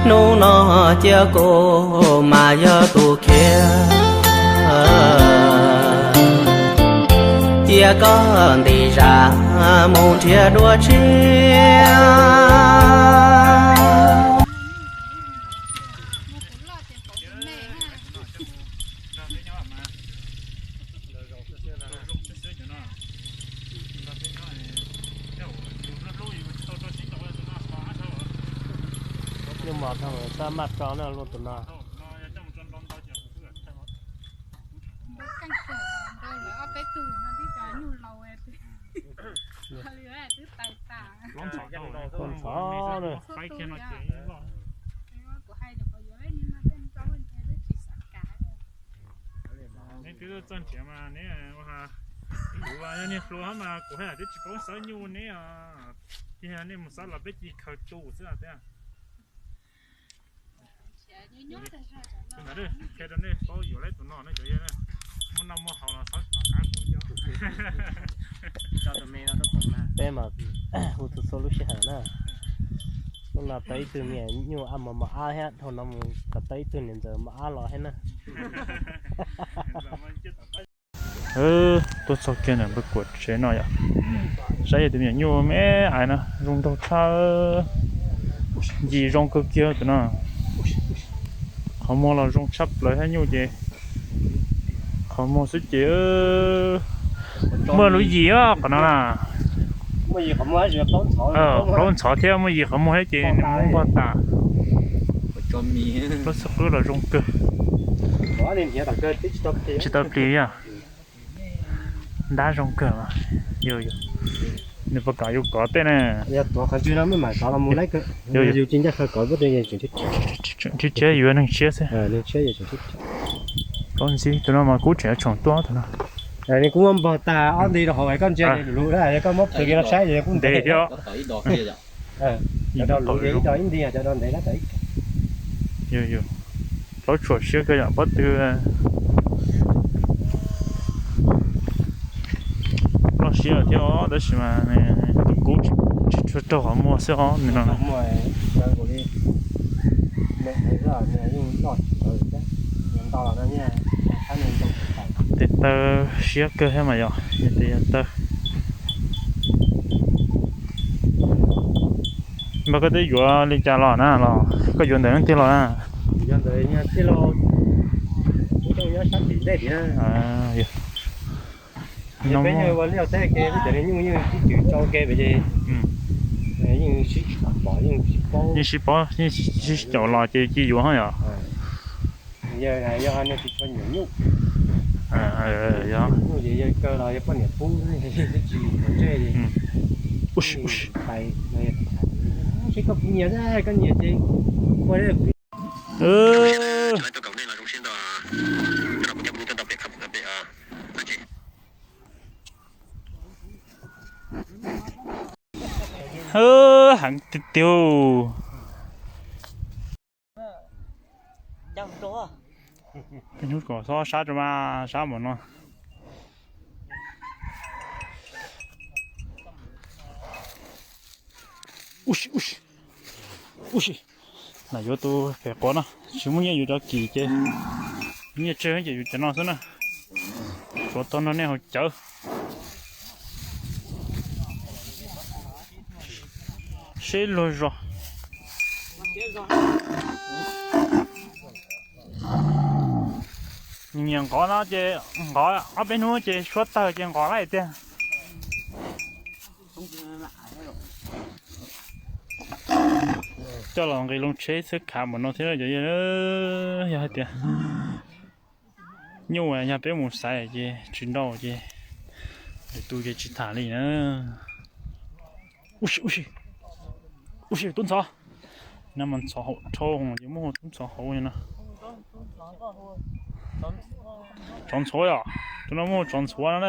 Hnub no cia kuv mas yog tus khiav, cia koj ntim zam mus nrhiav dua tshiab. Nyuj mos tau xab maj tso na luaj tus no. Ntxhov na. Neb twb txawj nrhiav mas neb, kuv yog niag hluas mas kuv haj yam twb tsis paub xawb nyuj neb os. Ces yog nej mus xawb los peb cia li khaws tu xwb tiag. Tus ntawd qhia rau nej paub yuav lawm tus no ne cov yawg, muaj noj muaj haus los xawb tom qab kuv cov. Peb mas hu txhua txhua lub sij hawm na. Hnub no tau ib tug me nyuam ab mos mos ab thiab, dhau no mus kom tau ib tug niam ntxawm mos ab los thiab na. Tuaj txog kiag ntawm npawg Kuam tsev no yom. Saib yog tus me nyuam nyuj me ais no zoo nraug tshaj, ncim zoo kawg kiag tus no. Qhov muag los zoo tshaj plaws thiab nyuj ces, qhov muag xwb ces muaj lub yim os qhov no na. Plaub ntxhov thiab muaj yim qhov muag thiab ces nws muab npog tas. Plaub txhab qwb los zoo kawg. Tsis tau plig yom. Ntab zoo kawg mas. Nws puas kam yus kov tej na? Tshiab tshiab yuav neeg tshiab xwb. Plaub ntxhib tus no mas kuv tseem yuav tshoom tuaj tus no. Kuv muab npog tas ob nti rau hauv koj ntsia lus lus, koj muab plhws kiag no saib kuv ntev thiab. Cov do luv ib do ib nti, cov do ntev lab tawm ib. Plaub tshuam siab kawg yom, pob tw loj siab lawm thiab os, tab sis mas tus kub tsis tshua raug qhov muag xwb os nws no. Tes taw siab kawg thiab mas yom, yog tes yog taw. Npawg, koj twb yuav li cas los na, los koj yuav ntawm leej twg los na? Yeej sib paub, yeej sib caum los ces cia yuav yom. Heev tiag tiag. Hnub kom txhob sab rau mas sab npaum no. Ub si, ub si, lam yuav tus phem quav no, tsis muaj nyiaj yuav cov kim ces, nyiaj tsawg ces yuav cov no xwb na. Tsuav tau nrog nej haus cawv. Seb luag zog. Nyiam nqov no ces nqov ob peb hnub ces suab tawg ces nqov lawm tiag. Coj los nqis loo tsheb xwb khav npaum no thiab cov yawg. Yog hais tias nyuj yog peb mus xaiv ces tsis nrau ces lwm tus ces tsis tham li na. Ub si, ub si, tub ntxhov. No mas ntxhov hauv dhau ces muab hu tub ntxhov hauv no. Tsov ntxhuav yom, tus no muab hu tsov ntxhuav no na.